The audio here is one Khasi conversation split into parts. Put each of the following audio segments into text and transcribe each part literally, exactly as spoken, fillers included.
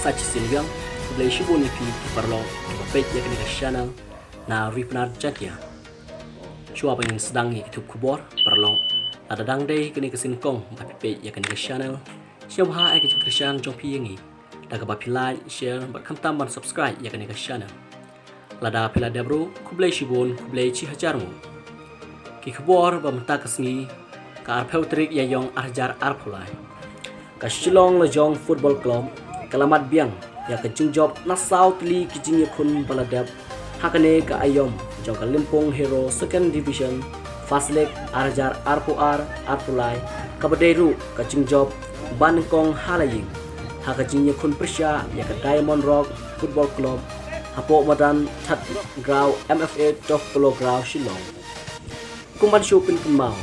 Sa shisien biang, khublei shibun ïa phi ki paralok kiba peit ïa kane ka channel na Ri Pnar Jaiñtia. Shuwa ban sdang ïa ki tup khubor paralok, lada dang dei kane ka sien kong ba phi peit ïa kane ka channel, sngewbha ai ka jingkyrshan jong phi ïa ngi da kaba phi like, share bad khamtam ban subscribe ïa kane ka channel. Lada phi la dep ruh, khublei shibun, khublei shi hajar nguh. Ki khubor ba mynta ka sngi, ka arphew tarik Ïaïong ar hajar arphew lai. Ka Shillong Lajong Football Club ka la mad biang ïa ka jingjop na saw tylli ki jingïakhun ba la dep ha kane ka aïom jong ka Limpung Hero Second Division First League ar hajar arphew ar arphew lai, kaba dei ruh ka jingjop ba nyngkong ha la ïing ha ka jingïakhun pyrshah ïa ka Diamond Rock Football Club hapoh madan Thadgraw M F A Turf Polo Ground, Shillong. Kum ban shu pynkynmaw,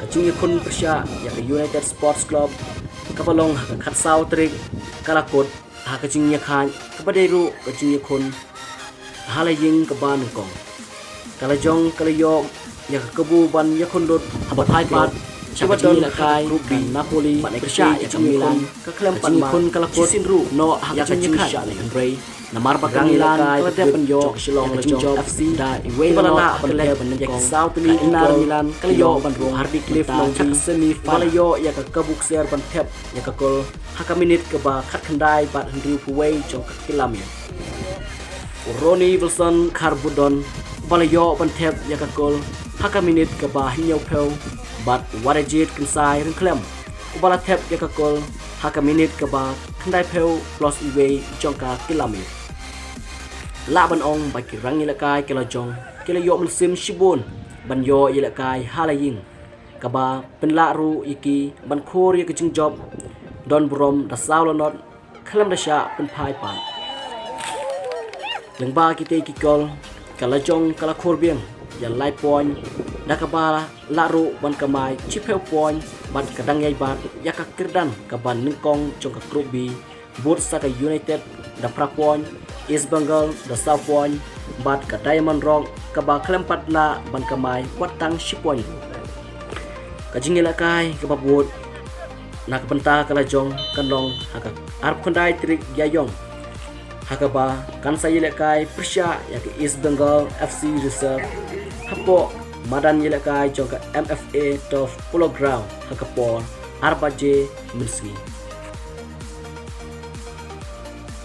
ka jingïakhun pyrshah ïa ka United Sports Club kaba long ha ka khatsaw tarik ka la kut ha ka jingïakhaid kaba dei ruh ka jingïakhun ha la ïing kaba nyngkong. Ka Lajong ka la ïoh ïa ka kabu ban ïakhun lut haba phai pat sha ka jingïalehkai ka Napoli pyrshah ïa ka Milan. Ka khlem pat mat, ka la kut shisien ruh noh ha ka jingïakhaid, hynrei namar ba ka Milan ka la dep ban ïoh ïa ka jingjop da iwei la noh, ba la lah ban thep ïa ka saw tylli ki gol, ka la ïoh ban rung ha ka semi final, ba la ïoh ïa ka kabu kser ban thep ïa ka gol ha ka minit kaba khatkhyndai bad hynriewphew wei jong ka kylla miet. U Ronnie Wilson Kharbudon uba la ïoh ban thep ïa ka gol ha ka minit kaba hynñiewphew, bad u Warajit Kynsai Ryngkhlem uba la thep ïa ka gol ha ka minit kaba khyndaiphew plus iwei jong ka kylla miet. Lah ban ong ba ki rangïalehkai ka Lajong ki la ïoh mynsiem shibun ban ïoh ïalehkai ha la ïing, kaba pynlah ruh ïa ki ban khur ïa ka jingjop don burom da saw la not khlem da shah pynphai pat. Lyngba kitei ki gol, ka Lajong ka la khur biang ïa lai point, da kaba lah ruh ban kamai shiphew point bad ka dang ïai bat ïa ka kyrdan kaba nyngkong jong ka Group B, bud sa ka United da phra point, East Bengal da saw point, bad ka Diamond Rock kaba khlem pat lah ban kamai wat tang shi point ruh. Ka jingïalehkai kaba bud na ka bynta ka Lajong kan long ha ka arphew khyndai tarik Ïaïong, ha kaba kan sa ïalehkai pyrshah ïa ka East Bengal F C Reserve hapoh madan ïalehkai jong ka M F A Turf Polo Ground ha ka por ar baje mynsngi.